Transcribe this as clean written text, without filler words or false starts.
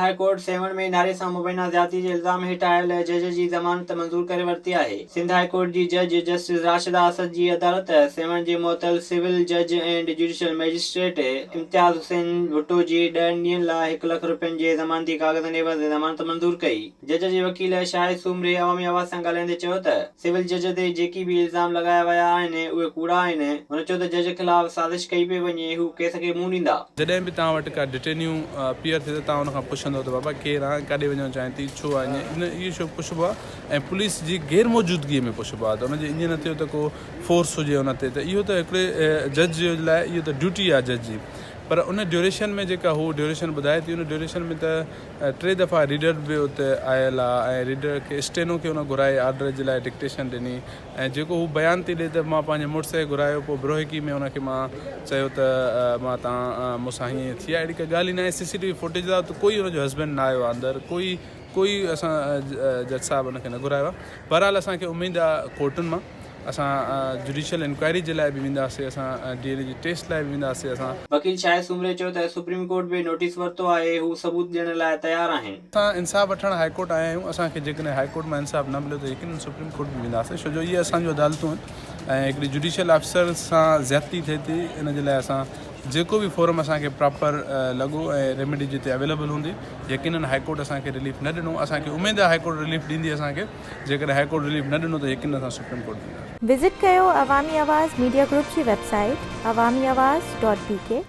Sindh high court Sehwan ۾ ناري سان مبينا زيادتي جي الزام هيٺ آيل جج جي ضمانت منظور ڪري ورتي آهي. سنڌ هاء ڪورٽ جي جج جسٽس راشده اسد جي عدالت سيوهڻ جي معطل سول جج and judicial magistrate Imtiaz Hussain Bhutto جي ڏهن ڏينهن لاء هڪ لک رپين جي ضمانتي ڪاغذن عيوض ضمانت منظور ڪئي. جج جي وڪيل شاهد سومري عوامي آواز سان ڳالهائيندي چيو ته سول جج تي جيڪي به الزام لڳايا ويا آهن اهي ڪوڙا آهن. هن چيو ته جج خلاف سازش ڪئي پئي وڃي هو ڪيس کي منهن ڏيندا. جڏهن به توهان وٽ ڪا ڊٽينيو اپيئر ٿئي ته توهان ان کان پڇندو ته بابا ڪير آن ڪاڏي وڃڻ چاهين ٿي ڇو آهين ان اهو شو پڇبو آهي ۽ پوليس جي غير موجودگي ۾ پڇبو آهي ته ان جي ائين نه ٿيو ته ڪو فورس هجي ان تي ته اهو ته هڪڙي جج جي لاء اهو ته ڊيوٽي آهي جج جي پر ان ڊيوريشن ۾ جيڪا هو ڊيوريشن ٻڌائي ٿي ان ڊيوريشن ۾ ته ٽي دفعا ريڊر به اتي آيل آ ۽ ريڊر کي اسٽينو کي ان گهرائي آرڊر جي لاء ڊڪٽيشن ڏني ۽ جيڪو هو بيان ٿي ڏي ته مان پنهنجي مڙس کي گهرايو پوء بروهڪي ۾ ان کي مان چيو ته مان تان مون سان هيئن هيئن ٿي آ اهڙي ڪا ڳالهه ئي ناهي سي سي ٽي وي فوٽيج آ ته ڪوئي ان جو هسبينڊ نه آيو آ اندر ڪوئي ڪوئي اسان جج صاحب ان کي نه گهرايو آ بهرحال اسان کي اميد آ ڪورٽن مان اسان جڊيشل انڪوائري جي لاء به وينداسي اسان ڊي اين اي جي ٽيسٽ لاء به وينداسي اسان. وڪيل شاهد سومري چيو ته سپريم ڪورٽ به نوٽيس ورتو آهي هو ثبوت ڏيڻ لاء تيار آهن. اسان انصاف وٺڻ هاء ڪورٽ آيا آهيون اسان کي جيڪڏهن هاء ڪورٽ مان انصاف نه مليو ته يقينن سپريم ڪورٽ به وينداسي ڇو جو اهي اسان جون عدالتون آهن ۽ هڪڙي جڊيشل آفيسر سان زيادتي ٿئي ٿي ان جي لاء اسان جيڪو به فورم اسان کي پراپر لڳو ۽ ريميڊي جتي اويليبل هوندي يقينن هاء ڪورٽ اسان کي رليف نه ڏنو اسان کي اميد آهي هاء ڪورٽ رليف ڏيندي اسان کي جيڪڏهن هاء ڪورٽ رليف نه ڏنو ته يقينن اسان سپريم ڪورٽ وينداسين. وزٽ ڪيو عوامي آواز ميڊيا گروپ جي website Awami Awaz dot B K.